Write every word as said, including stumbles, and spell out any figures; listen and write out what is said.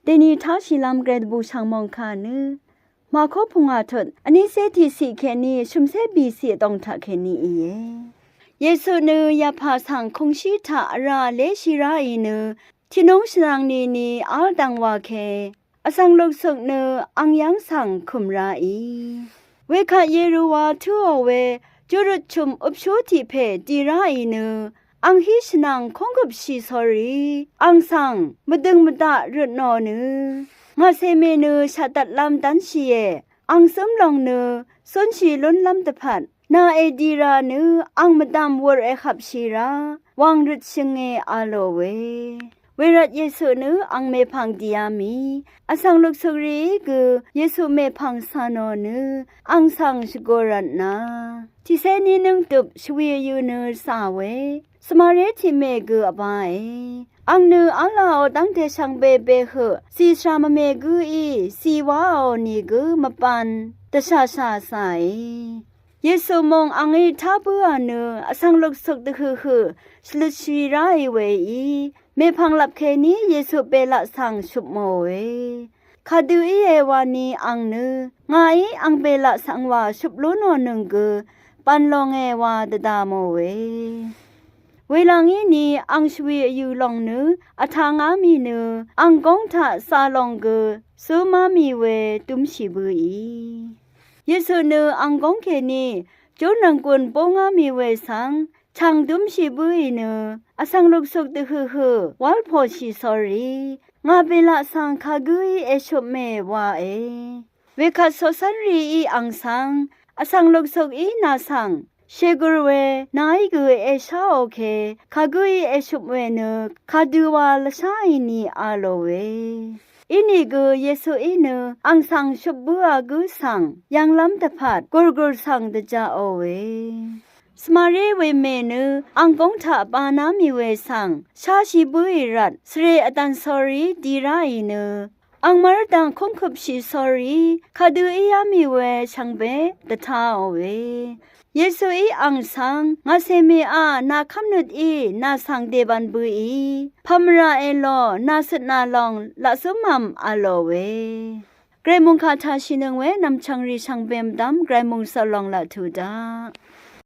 Dèní táshìlv́m gvray dvbù shv̀ng mòngkà nø Màkó pungà tut vnícé tiqciq kèní shø̀mcé bìciq vdòng taq kèní íe. Yesu nø yàpà svng kùngshí taq vrá léshì ráì nø tiqnúng shvnvng nìni v́l dv̀ng wà ke vsvng luksuk nø ang yv́ng svng kø̀m ráì. Wekvt Yeruwa tǿò we júrøt chø̀m øpshú tiq pè dì ráì nø ang hí shvnvng kónggøpshì sórí ang svng mvdøng mvdaq røt nò nø ngàcè mè nø shaqdvtlv́m dv́nshìe. Ang zǿm lòng nø zúnshì lúnlv́m dvpvt nà èdira nø ang mvdv̀m wur èhvpshì rá wàng røtshønge a lò we. Wervt Yesu nø ang mèpv̀ng dìá mì vsvng luksuk rìí gø Yesu mèpv̀ng cà nò nø ang svng shvgùrvtna tiqcé ní nǿngdøp shvwi vyø̄ nø zà we Svmaré tiqmè gø vbāe. Ang nø v́lāò dv́ngte shvngbe behøq zìshà mvme gǿí zì waò nìgø mvbān dvshàshà zàe. Yesu mòng angí tá bǿà nø vsvng luksuk dvhøqhøq shvløtshì ráì weí mèpv̀ng lvp kèní Yesu belaq svng shupmòe. Kadø íe wani ang nø ngàí ang belaq svng wà shøp lú nò nøng gø bv̀n longe wa dvda mòe. Welvng íni ang shvwi vyø̄ lòng nø vtangá mì nø ang góng taq zà lòng gø zúmá mì we dúmshì bǿì. Yesu nø ang góng kèní júnònggùn búngá mì we svng chv̀ng dúmshì bǿì nø vsvng luksuk dvhøqhøq wálpòshì sórí ngà belaq svng kagǿí èshupmè wae. Wekvt coqcv́nrìí ang svng vsvng luksukí nà svng shègùr we nàí gø èsháò ke kagǿí èshøp we nø kadøwa lvsháì ni a lò we. Inìgø Yesuí nø ang svng shøp bǿà gǿ svng yv̀nglv́m dvpvt gùrgùr svng dvjaqò we. Svmaré wemè nø ang góng taq bāná mì we svng sháshì bǿì rvt svre vdv̀n sórí dì ráì nø ang mv́rdv̀ng kúngkøpshì sórí kadø íá mì we shvngbe dvtaòe. Yesuí ang svng ngàcè mèá nà kv́mnøtí nà svng dèbv̄n bǿì pv̀mvrà èlò nà cøtnà lòng laqzǿmv̀m a lò we. Gvray mòngkà taqshìnøng we nv̀mchv̀ngrì shvngbe mvdv́m gvray mòngsvlong laq tuq daq.